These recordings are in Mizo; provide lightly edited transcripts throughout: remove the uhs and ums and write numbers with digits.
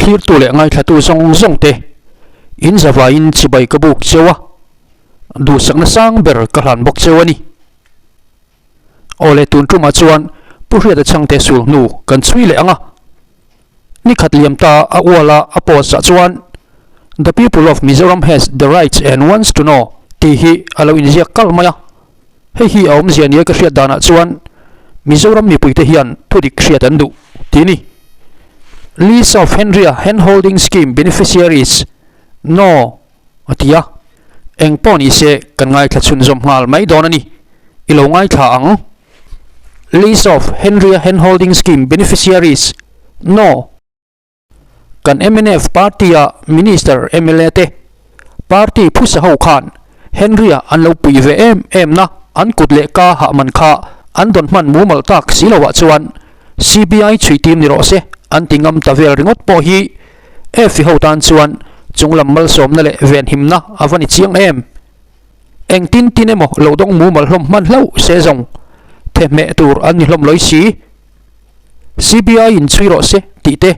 Thlirtu leh ngaithlatu zawng zawng te in zavaiin chibai ka buk cheu a, duhsakna sang ber ka hlan bawk cheu a ni. Aw le tun tumah chuan Pu Hriata Chhangte sul hnu kan chhui leh ang a. Ni khat liam ta a uala a post ah chuan The people of Mizoram has the rights and wants to know tih hi a lo inziak kalh mai a. Hei hi a awmzia nia ka hriat danah chuan Mizoram mipuite hian thudik hriat an duh tih a ni. List of Henrya Handholding Scheme Beneficiaries No. A ti a, Eng pawh ni se kan ngaithla chhunzawm nghal mai dawn a ni. I lo ngaithla ang. List of Henrya Handholding Scheme Beneficiaries No. Kan mnf party-a Minister mla te party phusa ho khan Henrya an lo pui ve em em na an kut leh ka hah man kha an dawn hman mumal tak si loah chuan CBI chhui tim ni rawh se an ti ngam ta vel ringawt pawh hi Efi ho tan chuan chunglam malsawmna leh venhimna a va ni chiang em? Eng tin tin emaw lo dawng mumal hlawm hman hlauh se zawng thehmeh tur an ni hlawm lawi si. CBI in chhui rawh se tih te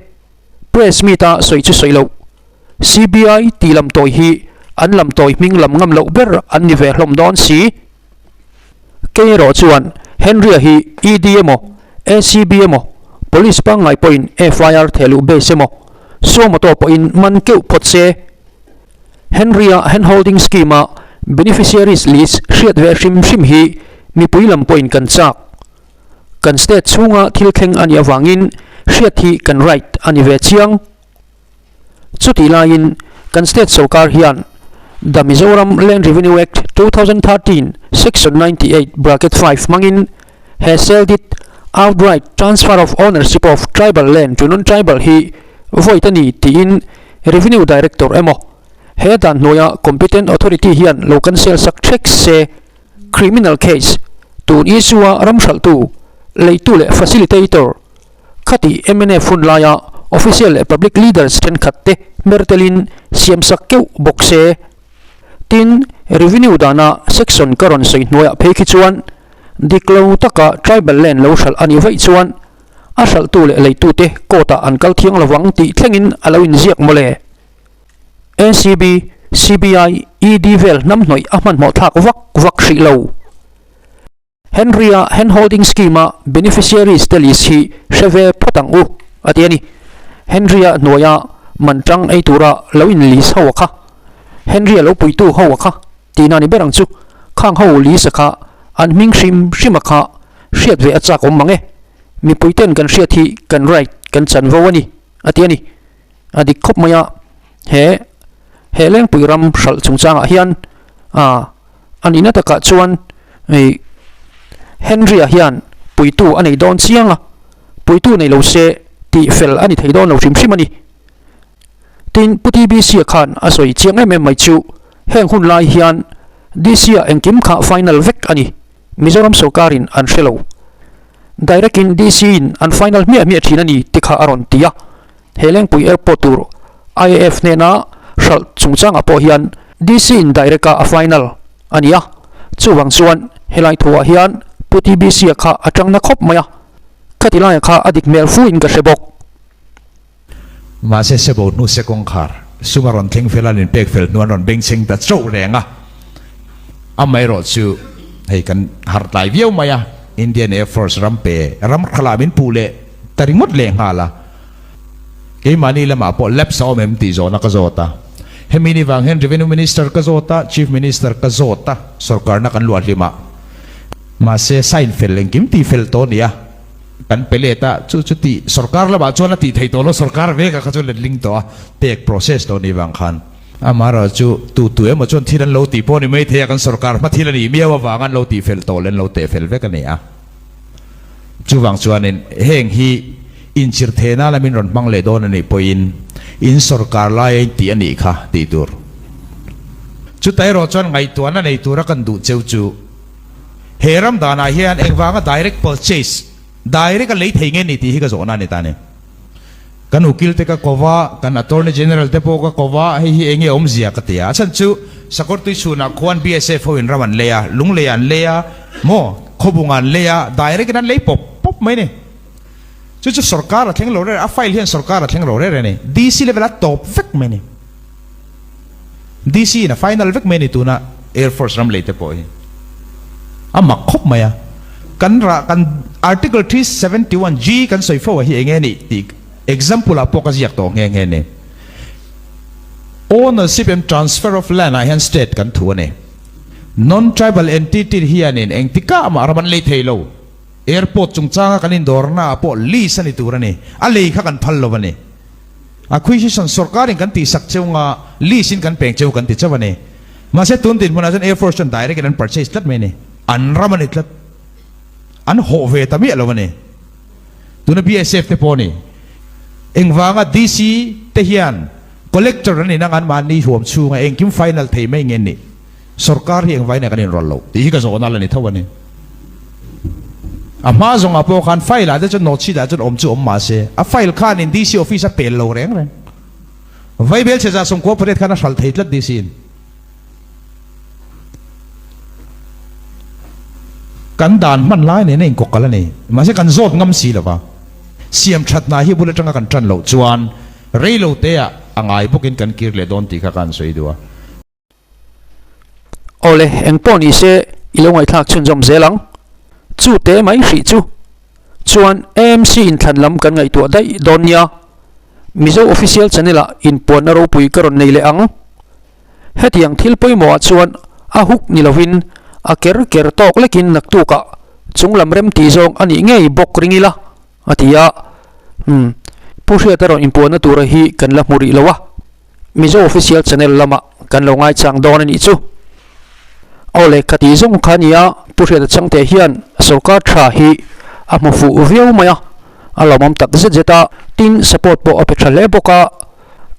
press meet a sawi chu sawi loh. CBI tih lam tawi hi an lam tawi hming lam ngam loh ber an ni ve hlawm dawn si. Kei erawh chuan Henry-a hi ED emaw, ACB emaw, Police pangngai pawhin FIR thehluh base emaw, Suo moto pawhin man keuh phawt se. Henry-a handholding scheme-a beneficiaries list hriat ve hrim hrim hi mipui lam pawhin kan chak. Kan state chhunga thil thleng a nih avangin hriat hi kan right a ni ve chiang. Chutih laiin kan state sorkar hian The Mizoram Land Revenue Act, 2013, Section 98 bracket 5 hmangin he sale deed outright transfer of ownership of tribal land to non-tribal hi void a ni tiin Revenue Director emaw he dan hnuaia competent authority hian lo cancel sak thek se. Criminal case tun issue-a ram hralhtu, leitu leh facilitator Khati mnf hun laia official leh public leaders thenkhat te hmer telin siam sak keuh bawk se. Tin, revenue dana section ka rawn sawi hnuaiah phei khi chuan dik lo taka tribal land lo hralh a nih vaih chuan a hralhtu leh leitute court ah an kal thiang lovang tih thlengin a lo inziak mawle. ACB, CBI, ED vel hnamhnawih a hmanhmawh thlak vak vak hrih lo. Henry-a handholding scheme-a beneficiaries te list hi hre ve phawt ang u, a ti a ni. Henry-a hnuaia man tang ei tura lo in list ho a kha. Henry-a lo puitu ho a kha tihna ni ber ang chu. Khang ho list a kha an hming hrim hrim a kha hriat ve a chak awm mang e. Mipui ten kan hriat hi kan right kan chanvo a ni, a ti a ni. A dik khawp mai a, he he Lengpui ram hralh chungchangah hian ah A nihna takah chuan hei Henry-a hian puitu a nei dawn chiang a, puitu nei lo se tih fel a ni thei dawn lo hrim hrim a ni. Tin, Pu TBC-a khan a sawi chiang em em mai chu heng hun lai hian DC-a engkim kha final vek a ni, Mizoram sorkarin an hre lo. Direct-in DC-in an final hmiah hmiah thin a ni ti kha a rawn ti a. He Lengpui Airport tur IAF hnena hralh chungchangah pawh hian DC in direct a a final a ni a, chuvang chuan helai thuah hian Pu TBC-a kha a tang na khawp mai a, khati laia kha a dik hmel fu in ka hre bawk. Mahse sebo hnu se kawngkhar sum a rawn thleng fel a, an inpek fel hnu an rawn bengchheng ta chauh reng a, amaherawh chu hei kan harh tlai viau mai a, Indian Air Force ram pe ram khalah min puh leh ta ringawt leh nghal a. Keimahni lamah pawh lapse a awm em tih zawhna ka zawt a. Hemi ni vang hian Revenue Minister ka zawt a, Chief Minister ka zawt a, sorkarna kan luah hlim a. Mahse sign fel engkim tih fel tawh a ni a, kan pe let a, chu chu tih sorkar lamah chuan a tih theih tawh lo, sorkar vekah kha chuan letling tawh a, pek process tawh a nih vang khan. Amaherawhchu chu tu tu emaw chuan thil an lo tih pawh a ni mai thei a, kan sorkar hma thil a nih miau avang an lo tih fel tawh leh an lo teh fel vek a ni a. Chuvang chuanin heng hi inchir thehna lamin rawn hmang leh dawn a nih pawhin in sawrkar lai a intih a nih kha tih tur. Chuta erawh chuan ngaihtuahna nei tura kan duh cheu chu he ram danah hian engvanga direct purchase, direct a lei thei nge ni tih hi ka zawhna a ni ta a ni. Kan ukil te ka ko va, kan Attorney General te pawh ka ko va, hei hi enge awmzia ka ti a. A chhan chu Sakawrtui chhunah khuan BSF ho in ram an lei a, Lunglei an lei a, maw Khawbung an lei a, direct in an lei pawp pawp mai ni. Chu chu sorkar a thleng lo rere, a file hian sorkar a thleng lo rere a ni. DC level a tawp vek mai a ni. DC in a final vek mai a ni tuna Air Force ram lei te pawh hi. A mak khawp mai a. Kan rah kan Article 371 G kan sawi fo a hi eng nge nih tih example ah pawh ka ziak tawh nghe nghe a ni. Ownership and transfer of land ah hian state kan thu a ni. Non-tribal entity hianin engtikah mah ram an lei thei lo. Airport chungchanga kan indawrna ah pawh lease a ni tur a ni. A lei kha kan phal lo a ni. Acquisition sorkarin kan tihsak cheu nga lease in kan peng cheu kan ti chauh a ni. Mahse tun dinhmunah chuan Air Force chuan direct in an purchase tlat mai a ni. An ram a ni tlat. An hawh ve ta miah lo a ni. Tuna BSF te pawh a ni. Engvanga DC te hian Collector an inang an mahni huam chhunga engkim final thei mai nge ni? Sorkar hi engvai nen kan inrawlh loh tih hi ka zawhna la ni tho a ni. A hma zawngah pawh khan file ah te chuan note sheet ah chuan awm chu awm mahse a file khanin DC office a pel lo reng reng. Vaibel chhezah sawmkua pariat khan a hralh thei tlat DC in. Kan dan hman lai nen a inkawk kal a ni. Mahse kan zawt ngam si lo va. Siam that hna hi bul atanga kan tan loh chuan rei lo te ah a ngai bawkin kan kir leh dawn tih kha ka han sawi duh a. Awle, eng pawh ni se i lo ngaihthlak chhunzawm zel ang. Chu te mai hrih chu. Chuan AMC inthlan lam kan ngaihtuah daih dawn nia. Mizo Official Channel ah inpuanna ropui ka rawn nei leh ang. Hetiang thil pawimawhah chuan a huk ni lovin a ker ker tawk lekin naktukah chunglam rem tih zawng a nih ngei bawk ring ila, a ti a. Umm, Pu Hriata rawn inpuanna tura hi kan la hmu rih lo a, Mizo Official Channel lamah kan lo ngaichang dawn a nih chu. Aw le, ka tih zawng kha nia, Pu Hriata Changte hian sorkar tha hi a hmu fuh viau mai a, a lawmawm tak zet zet a, tin support pawh a pe tha hle bawk a.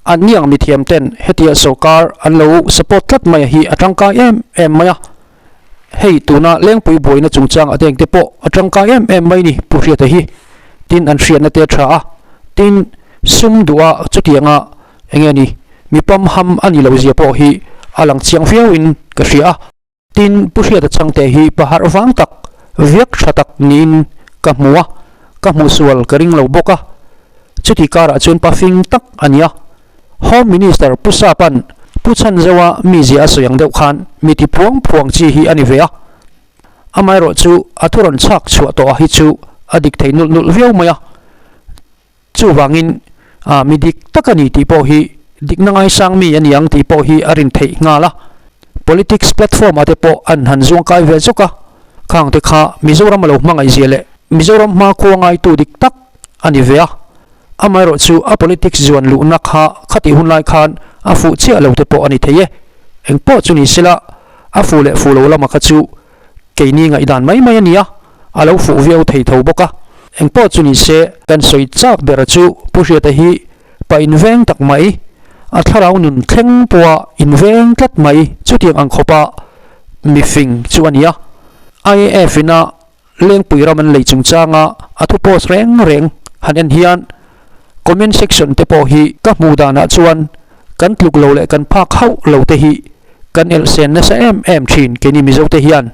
An ni ang mithiam ten hetia sorkar an lo support tlat mai a hi a tangkai em em mai a, hei tuna Lengpui buaina chungchang a deng te pawh a tangkai em em mai ni Pu Hriata hi tin an hriatna te a tha a, tin sum duh a chutianga enge ni mi pamham a ni lo zia pawh hi a lang chiang viau in ka hria a. Tin, Pu Hriata Changte hi pa harh vang tak, viak tha tak niin ka hmu a, ka hmuh sual ka ring lo bawk a. Chuti karah chuan pa fing tak a ni a. Home Minister Pu Sapa'n Pu Chhanzoa mizia a sawi ang deuh khan mi ti phuang phuang chi hi a ni ve a. Amaherawh chu a thu rawn chhak chhuah tawh a hi chu a dik thei nulh nulh viau mai a. Chuvangin, mi dik tak a ni tih pawh hi dikna ngaisang mi a ni ang tih pawh hi a rin theih nghal a. Politics platform ah te pawh an han zuangkai ve zawk a, khang te kha Mizoram a lo hmangaihzia leh Mizoram hmakhua ngaitu dik tak a ni ve a. Amaherawh chu a politics zuan luhna kha khatih hun lai khan a fuh chiah lo te pawh a ni thei e. Engpawh chu ni sela, a fuh leh fuh lo lama kha chu Keini ngaihdan mai mai a nia, a lo fuh viau thei tho bawk a. Engpawh chu ni se, kan sawi chak ber chu Pu Hriata hi pa inveng tak mai, a thlarau nun thleng pawha inveng tlat mai chutiang ang khawpa mifing chu a ni a. IAF ina Lengpui ram an lei chungchanga a thu post reng reng han en hian comment section te pawh hi ka hmuh danah chuan kan tluk lo leh kan phak hauh lo te hi kan elhsen nasa em em thin keini Mizo te hian.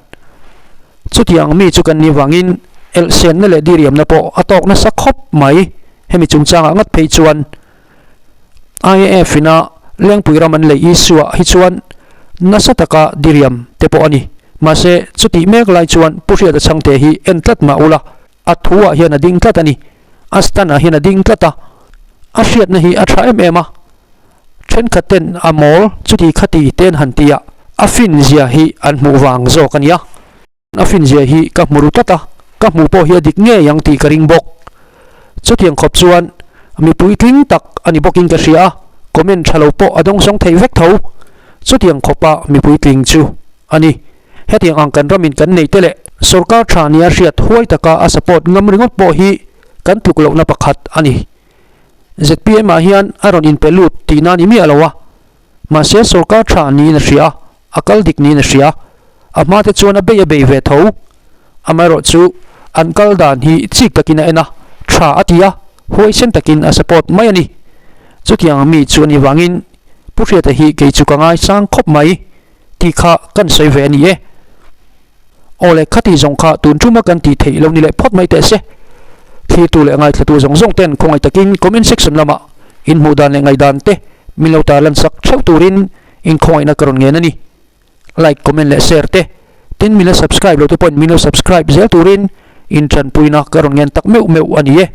Chutiang mi chu kan nih vangin elhsenna leh diriamna pawh a tawk nasa khawp mai. Hemi chungchangah ngat phei chuan IAF ina Lengpui ram an lei issue ah hi chuan nasa taka diriam te pawh a ni. Mahse chutih mek lai chuan Pu Hriata Chhangte hi en tlat mah ula a thu ah hian a ding tlat a ni. A stand ah hian a ding tlat a. A hriatna hi a tha em em a. Thenkhat ten a mawl chuti khati te an han ti a, a fin zia hi an hmuh vang zawk a nia. A fin zia hi ka hmu ru tlat a, ka hmuh pawh hi a dik ngei ang tih ka ring bawk. Chutiang khawp chuan mi puitling tak a ni bawkin ka hria a, comment tha lo pawh a dawngsawng thei vek tho. Chutiang khawpa mi puitling chu a ni. Hetiang ang kan ramin kan nei te leh sorkar tha nia hriat huai taka a support ngam ringawt pawh hi kan tluk lohna pakhat a ni. Zpm ah hian a rawn inpe lut tihna a ni miah lo a, mahse sorkar tha niin a hria a, a kal dik niin a hria. A hma te chuan a bei a bei ve tho. Amaherawh chu an kal dan hi chik takin a en a, tha a ti a, huaisen takin a support mai a ni. Chutiang mi chu a nih vangin Pu Hriata hi kei chu ka ngaisang khawp mai tih kha kan sawi ve a ni e. Aw le, khati zawng kha tun thuma kan tih theih lo ni leh phawt mai teh se. Thlitu leh ngaithlatu zawng zawng ten khawngaih takin comment section lamah in hmuh dan leh ngaihdan te min lo tarlan sak theuh turin in khawngaihna ka rawn ngen a ni. Like, comment leh share te tin min la subscribe lo te pawhin min lo subscribe zel turin in tanpuina ka rawn ngen tak meuh meuh a ni e.